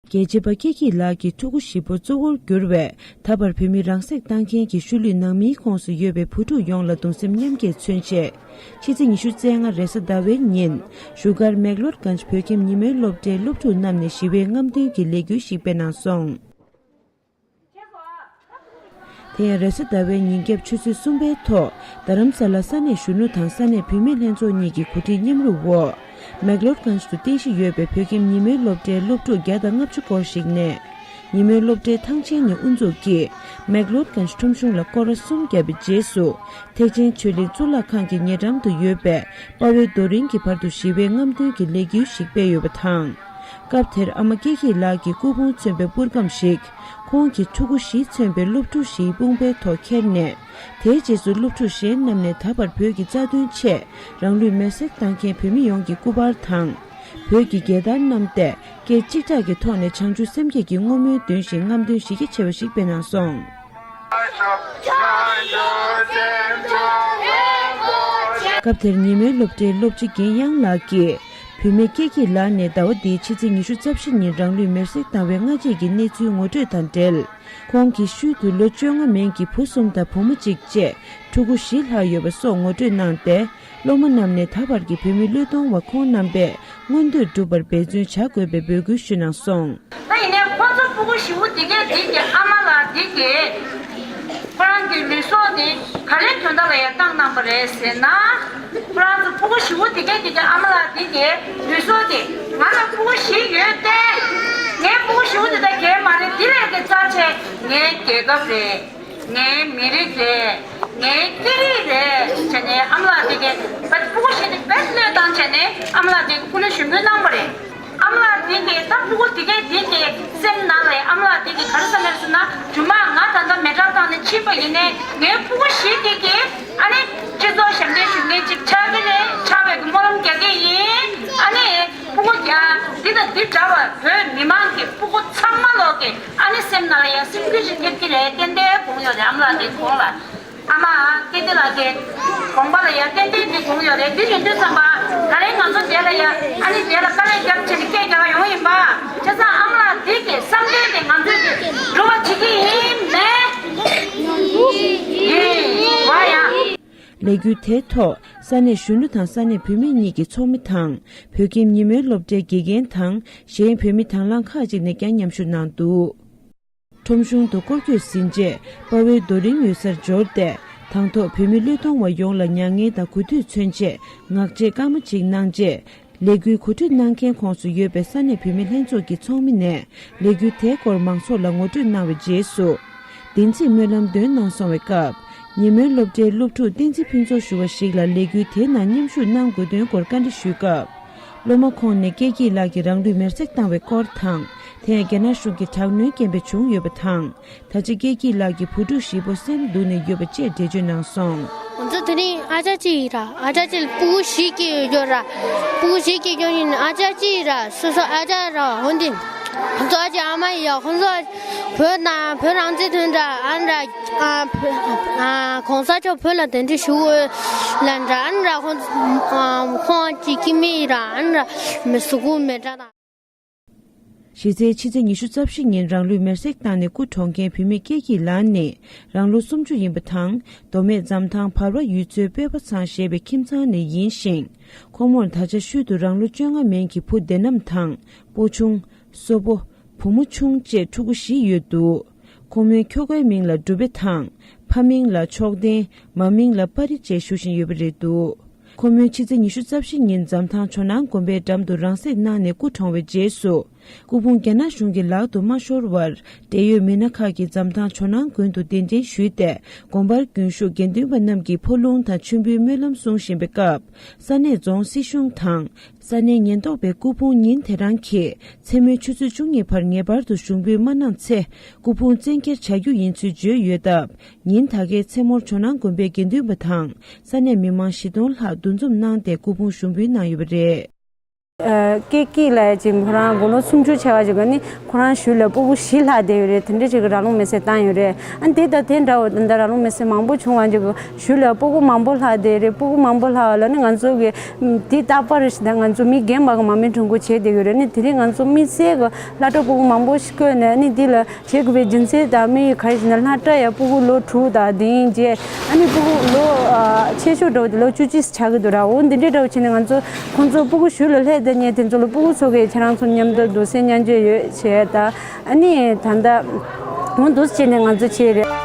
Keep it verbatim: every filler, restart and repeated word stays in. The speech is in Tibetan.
རྒྱལ་གཅེས་པ་སྐྱིད་སྐྱིད་ལགས་ཀྱི་ཕྲུ་གུ་བཞི་པོ་གཙོ་བོར་གྱུར་བའི་ད་བར་བོད་མི་རང་སྲེག་བཏང་མཁན་གྱི་ཤུལ་ལུས་ནང་མིའི་ཁོངས་སུ་ཡོད་པའི་བུ་ཕྲུག་ཡོངས་ལ་གདུང་སེམས་མཉམ་སྐྱེད་མཚོན་ཆེད། ཕྱི་ཚེས་ཉི་ཤུ་རྩ་ལྔ་རེས་གཟའ་ཟླ་བའི་ཉིན་བཞུགས་སྒར་མེག་ལོར་གྷན་ཇི་བོད་ཁྱིམ་ཉིན་མོའི་སློབ་གྲྭའི་སློབ་ཕྲུག་རྣམས་ནས་ཞི་བའི་རྔམ་སྟོན་གྱི་ལས་འགུལ་ཞིག་སྤེལ་གནང་སོང་། དེ་ཡང་རེས་གཟའ་ཟླ་བའི་ཉིན་རྒྱབ་ཆུ་ཚོད་གསུམ་པའི་ཐོག་རྡ་རམ་ས་ལ་ས་གནས་གཞོན་ནུ་དང་ས་གནས་བུད་མེད་ལྷན་ཚོགས་གཉིས་ཀྱི་གོ་སྒྲིག་མཉམ་རུབ་འོག་མེག་ལོར་གྷན་ཇི་དུ་རྟེན་གཞི་ཡོད་པའི་བོད་ཁྱིམ་ཉིན་མོའི་སློབ་གྲྭའི་སློབ་ཕྲུག་བརྒྱ་དང་ལྔ་བཅུ་སྐོར་ཞིག་ནས། ཉིན་མོའི་སློབ་གྲྭའི་ཐང་ཆེན་ནས་དབུ་འཛུགས་ཀྱིས་མེག་ལོར་གྷན་ཇི་ཁྲོམ་གཞུང་ལ་སྐོར་ར་གསུམ་བརྒྱབ་པའི་རྗེས་སུ། ཐེག་ཆེན་ཆོས་གླིང་གཙུག་ལག་ཁང་གི་ཉེ་འགྲམ་དུ་ཡོད་པའི་དཔའ་བོའི་རྡོ་རིང་གི་བར་དུ་ཞི་བའི་རྔམ་སྟོན་གྱི་ལས་འགུལ་ཞིག་སྤེལ་ཡོད་པ་དང་། སྐབས་དེར་ཨ་མ་སྐྱིད་སྐྱིད་ལགས་ཀྱི་སྐུ་ཕུང་མཚོན་པའི་པུར་སྒམ་ཞིག་ཁོང་གི་ཕྲུ་གུ་བཞི་མཚོན་པའི་སློབ་ཕྲུག་བཞིའི་དཔུང་པའི་ཐོག་ཁྱེར་ནས། དེའི་རྗེས་སུ་སློབ་ཕྲུག་གཞན་རྣམས་ནས་ད་བར་བོད་ཀྱི་རྩ་དོན་ཆེད་རང་ལུས་མེར་སྲེག་བཏང་མཁན་བོད་མི་ཡོངས་ཀྱི་སྐུ་པར་དང་། བོད་ཀྱི་རྒྱལ་དར་བསྣམས་ཏེ་སྐད་གཅིག་གྲགས་ཀྱི་ཐོག་ནས་བྱང་ཆུབ་སེམས་བསྐྱེད་ཀྱི་བསྔོ་སྨོན་འདོན་བཞིན་རྔམ་སྟོན་གཞི་རྒྱ་ཆེ་བ་ཞིག་སྤེལ་གནང་སོང་། སྐབས་དེར་ཉིན་མོའི་སློབ་གྲྭའི་སློབ་སྤྱི་རྒན་གཡང་ལགས་ཀྱིས་བུད་མེད་སྐྱིད་སྐྱིད་ལགས་ནས་ཟླ་བ་འདིའི་ཕྱི་ཚེས་ཉི་ཤུ་རྩ་བཞི་ཉིན་རང་ལུས་མེར་སྲེག་བཏང་བའི་སྔ་རྗེས་ཀྱི་གནས་ཚུལ་ངོ་སྤྲོད་དང་འབྲེལ། ཁོང་གིས་ཤུལ་དུ་ལོ་བཅོ་ལྔ་མན་གྱི་བུ་གསུམ་དང་བུ་མོ་གཅིག་བཅས་ཕྲུ་གུ་བཞི་ལྷག་ཡོད་པ་སོགས་ངོ་སྤྲོད་གནང་སྟེ། སློབ་མ་རྣམས་ནས་ད་བར་གྱི་བོད་མི་བློས་གཏོང་བ་ཁོང་རྣམ་པས་མངོན་འདོད་སྒྲུབ་པར་འབད་བརྩོན་བྱ་དགོས་པའི་འབོད་སྐུལ་ཞུས་གནང་སོང་། ད་ཡིན་ནའི་ཁོ་ཚོ་ཕྲུ་གུ་བཞི་བོ་དེ་གས་དེ་གི་ཨ་མ་ལགས་དེ་གས་ཁོ་རང་གི་ལུས་སྲོག་དེ་ག་རེ་དོན་དག་ལ་ཡང་བཏང་གནང་པ་རེད་ཟེར་ན། ཁོ་རང་ཚོ་ཕྲུ་གུ་བཞི་བོ་དེ་གས་དེ་གི་ཨ་མ་ལགས་དེ་གས་ལུས་སྲོག་དེ་ང་ལ་ཕྲུ་གུ་བཞི་ཡོད་དེ། ངའི་ཕྲུ་གུ་བཞི་བོ་དེ་དག་གས་མ་རེད། དེ་ལས་དེ་རྩ་ཆེ་ངའི་རྒྱལ་ཁབ་རེད། ངའི་མི་རིགས་རེད། ངའི་སྐད་ཡིག་རེད་བྱས་ནས་ཨ་མ་ལགས་དེ་གས་བད་ཕྲུ་གུ་བཞི་དེ་བད་བློས་བཏང་བྱས་ནས་ཨ་མ་ལགས་དེ་གས་སྐུ་ལས་ཞུ་འབུལ་གནང་པ་རེད། ཨ་མ་ལགས་དེ་གས་ད་ཕྲུ་གུ་དེ་གས་དེ་གས་སེམས་ནང་ལ་ཨ་མ་ལགས་དེ་གས་ག་རེ་བསམ་ཡོད་ཟེར་ན། རྒྱུ་མ་ང་ད་ལྟ་མེ་དྲག་བཏང་ནས་ཕྱིན་པ་ཡིན་ནའི་ངའི་ཕྲུ་གུ་བཞི་དེ་གས་ཨ་ནི་སྤྱི་ཚོགས་ཞབས་འདེགས་ཞུ་མཁན་ཅིག་ཆགས་ཀྱི་རེད། ཆགས་པའི་གི་སྨོན་ལམ་རྒྱག་གི་ཡིན། ཨ་ནི། ཕྲུ་གུ་རྒྱ་འདི་དང་འདི་འདྲ་བ་བོད་མི་མང་གི་ཕྲུ་གུ་ཚང་མ་ལོག་གི་ཨ་ནི་སེམས་ནང་ལ་ཡང་སེམས་འགུལ་ཞིག་ཐེབས་ཀྱི་རེད། ཏན་ཏན་དགོངས་ཡོད་རེད། ཨ་མ་ལགས་དེ་དགོངས་ལ། ཨ་མ་སྐྱིད་སྡེ་ལགས་ཀྱི་དགོངས་པ་ལ་ཡང་ཏན་ཏན་དེ་དགོངས་ཡོད་རེད། འདི་ཡིན་དུས་ཙམ་པ་ད་རེས་ང་ཚོ་དེ་ལ་ཡང་ཨ་ནི་དེ་ལ་དཀའ་ལས་རྒྱབ་བྱས་ནས་སྐད་རྒྱག་ཡོང་ཡིན་པ། བྱས་ཙང་ཨ་མ་ལགས་འདི་གི་བསམ་དོན་དེ་ང་ཚོས་འགྲུབ་པ་བྱེད་ཀྱི་ཡིན་མེད། ཡིན་བ་ཡང་། ལས་འགུལ་དེའི་ཐོག་ས་གནས་གཞོན་ནུ་དང་ས་གནས་བུད་མེད་གཉིས་ཀྱི་ཚོགས་མི་དང་། བོད་ཁྱིམ་ཉིན་མོའི་སློབ་གྲྭའི་དགེ་རྒན་དང་གཞན་བོད་མི་དང་བླངས་ཁག་ཅིག་ནས་ཀྱང་མཉམ་ཞུགས་གནང་འདུག་ཁྲོམ་གཞུང་དུ་སྐོར་སྐྱོད་ཟིན་རྗེས་དཔའ་བོའི་རྡོ་རིང་ཡོད་སར་འབྱོར་ཏེ། དང་ཐོག་བོད་མི་བློས་གཏོང་བ་ཡོངས་ལ་མྱ་ངན་དང་གུས་འདུད་མཚོན་ཆེད་ངག་བཅད་སྐར་མ་གཅིག་གནང་རྗེས། ལས་འགུལ་གོ་སྒྲིག་གནང་མཁན་ཁོངས་སུ་ཡོད་པའི་ས་གནས་བུད་མེད་ལྷན་ཚོགས་ཀྱི་ཚོགས་མི་ནས་ལས་འགུལ་དེའི་སྐོར་མང་ཚོགས་ལ་ངོ་སྤྲོད་གནང་བའི་རྗེས་སུ། བདེན་ཚིག་སྨོན་ལམ་འདོན་གནང་སོང་བའི་སྐབས། ཉིན་མོའི་སློབ་གྲྭའི་སློབ་ཕྲུག་བསྟན་འཛིན་ཕུན་ཚོགས་ཞུ་བ་ཞིག་ལ་ལས་འགུལ་དེའི་ནང་མཉམ་ཞུགས་གནང་དགོས་དོན་སྐོར་བཀའ་འདྲི་ཞུས་སྐབས། སློབ་མ་ཁོང་ནས་སྐྱིད་སྐྱིད་ལགས་ཀྱིས་རང་ལུས་མེར་སྲེག་བཏང་བའི་སྐོར་དང་། དེ་ཡང་རྒྱ་ནག་གཞུང་གི་དྲག་གནོན་རྐྱེན་པས་བྱུང་ཡོད་པ་དང་། ད་ཆ་སྐྱིད་སྐྱིད་ལགས་ཀྱི་བུ་ཕྲུག་བཞི་པོ་སེམས་སྡུག་ནས་ཡོད་པ་བཅས་འགྲེལ་བརྗོད་གནང་སོང་། ང་ཚོ་དེ་རིང་ཨ་ཅག་གཅིག་ཡིན་ར། ཨ་ཅག་གཅིག་ལ་ཕྲུ་གུ་བཞི་སྐྱེས་ཡོད་ར། ཕྲུ་གུ་བཞི་སྐྱེས་ཡོད་ཡིན། ཨ་ཅག་གཅིག་ཡིན་ར། སོ་སོ་ཨ་ཅག་ར། འོན་ཏེ་ཁོང་ཚོ་ཨ་ཅག་ཨ་མ་ཡིན་ཡ། ཁོང་ཚོ་བོད་ནང་བོད་རང་བཙན་དོན་དྲ་ཨ་ནི་ར། ཨ་བོད་ཨ་གོང་ས་མཆོག་བོད་ལ་གདན་འདྲེན་ཞུ་དགོས་ལབ་འདྲ། ཨ་ནི་ར་ཁོང་ཨ་ཁོང་གཅིག་སྐྱེ་དམན་ཡིན་ར། ཨ་ནི་ར་མི་གཟུགས་པོ་མེ་དྲག་དང་། གཞི་རྩའི་ཕྱི་ཚེས་ཉི་ཤུ་རྩ་བཞི་ཉིན་རང་ལུས་མེར་སྲེག་བཏང་ནས་སྐུ་གྲོངས་མཁན་བུད་མེད་སྐྱིད་སྐྱིད་ལགས་ནི་རང་ལོ་སུམ་ཅུ་ཡིན་པ་དང་། མདོ་སྨད་འཛམ་ཐང་བར་པ་ཡུལ་ཚོའི་སྤོས་པ་ཚང་ཞེས་པའི་ཁྱིམ་ཚང་ནས་ཡིན་ཞིང་། ཁོ་མོར་ད་ཆ་ཤུལ་དུ་རང་ལོ་བཅོ་ལྔ་མན་གྱི་བུ་བདེ་ནམ་དང་། སྤོ་ཆུང་། སོ་པོ། བུ་མོ་ཆུང་བཅས་ཕྲུ་གུ་བཞི་ཡོད་འདུག་ཁོ་མོའི་ཁྱོ་གའི་མིང་ལ་འབྲུག་པེ་དང་། ཕ་མིང་ལ་མཆོག་ལྡན། མ་མིང་ལ་པ་རི་བཅས་ཞུ་བཞིན་ཡོད་པ་རེད་འདུག་ཁོ་མོའི་ཕྱི་ཚེས་ཉི་ཤུ་རྩ་བཞི་ཉིན་འཛམ་ཐང་ཇོ་ནང་དགོན་པའི་འགྲམ་དུ་རང་སྲེག་གནང་ནས་སྐུ་གྲོངས་བའི་རྗེས་སུ། སྐུ་ཕུང་རྒྱ་ནག་གཞུང་གི་ལག་ཏུ་མ་ཤོར་བར། འབྲེལ་ཡོད་མི་སྣ་ཁག་གིས་འཛམ་ཐང་ཇོ་ནང་དགོན་དུ་གདན་འདྲེན་ཞུས་ཏེ། དགོན་པར་རྒྱུན་ཞུགས་དགེ་འདུན་པ་རྣམས་ཀྱིས་ཕོ་ལུང་དང་མཆོད་འབུལ་སྨོན་ལམ་གསུང་བཞིན་པའི་སྐབས། ས་གནས་རྫོང་སྲིད་གཞུང་དང་། ས་གནས་ཉེན་རྟོག་པས་སྐུ་ཕུང་ཉིན་དེ་རང་གི་མཚན་མོའི་ཆུ་ཚོད་བཅུ་གཉིས་བར་ངེས་པར་དུ་ཞུགས་འབུལ་མ་གནང་ཚེ། སྐུ་ཕུང་བཙན་འཁྱེར་བྱ་རྒྱུ་ཡིན་ཚུལ་བརྗོད་ཡོད་སྟབས། ཉིན་ད་གའི་མཚན་མོར་ཇོ་ནང་དགོན་པའི་དགེ་འདུན་པ་དང་ས་གནས་མི་མང་བཞི་སྟོང་ལྷག་འདུ་འཛོམས་གནང་སྟེ་སྐུ་ཕུང་ཞུགས་འབུལ་གནང་ཡོད་པ་རེད། ཨ་སྐད་སྐྱིད་ལ་ཅིག་ཁོ་རང་དགུང་ལོ་སུམ་ཅུ་ཆགས་པ་ཅིག་ག་ནི་ཁོ་རང་གཞུག་ལ་སྤུ་གུ་བཞི་ལྷག་བསྡད་ཡོད་རེད། དེ་འདྲ་ཅིག་གི་ར་ལུང་མེ་སྲེག་བཏང་ཡོད་རེད། ཨ་དེ་དང་དེ་འདྲ་བོ་ད་ལྟ་ར་ལུང་མེ་སྲེག་མང་པོ་བྱུང་བ་ཅིག་གི་གཞུག་ལ་སྤུ་གུ་མང་པོ་ལྷག་བསྡད་རེད། སྤུ་གུ་མང་པོ་ལྷག་པ་ལ་ནི་ང་ཚོ་གི་དེ་རྟག་པར་ཞིག་ད་ང་ཚོ་མི་རྒན་པ་གི་མ་མི་གྲོངས་ཁུལ་བྱས་བསྡད་ཡོད་རེད། ནི་དེ་རིང་ང་ཚོ་མི་སེར་གི་སློབ་གྲྭ་སྤུ་གུ་མང་པོ་ཞིག་བསྐོས་ནས་ནི་འདི་ལ་བྱེད་དགོས་པའི་རྒྱུ་མཚན་དང་དམིགས་ཡུལ་ག་རེ་ཞེ་ན། སློབ་གྲྭ་ཡང་སྤུ་གུ་ལོ་དྲུག་དང་དེ་ཡིན་རྗེས་ཨ་ནི་སྤུ་གུ་ལོ་ཨ་ཆེ་ཤོས་འདྲ་བོ་དེ་ལོ་བཅུ་གཅིག་ཆགས་ཀྱི་འདུག་ར། འོ་འདི་འདྲའི་འདྲ་བོ་བྱས་ནས་ང་ཚོ་ཁོང་ཚོ་སྤུ་གུ་གཞུག་ལ་སླེབས་བསྡད་མཁན་དེ་ཚོ་ལ་སྤུ་གུ་ཚོ་གིས་ཁྱེད་རང་ཚོ་མཉམ་དུ་འདུག་སེ་མཉམ་སྤྱོད་ཡོད་བྱས་ད་ཨ་ནི་ད་ལྟ་འོ་འདུག་སེ་བྱས་ནས་ང་ཚོ་བྱས་རེད།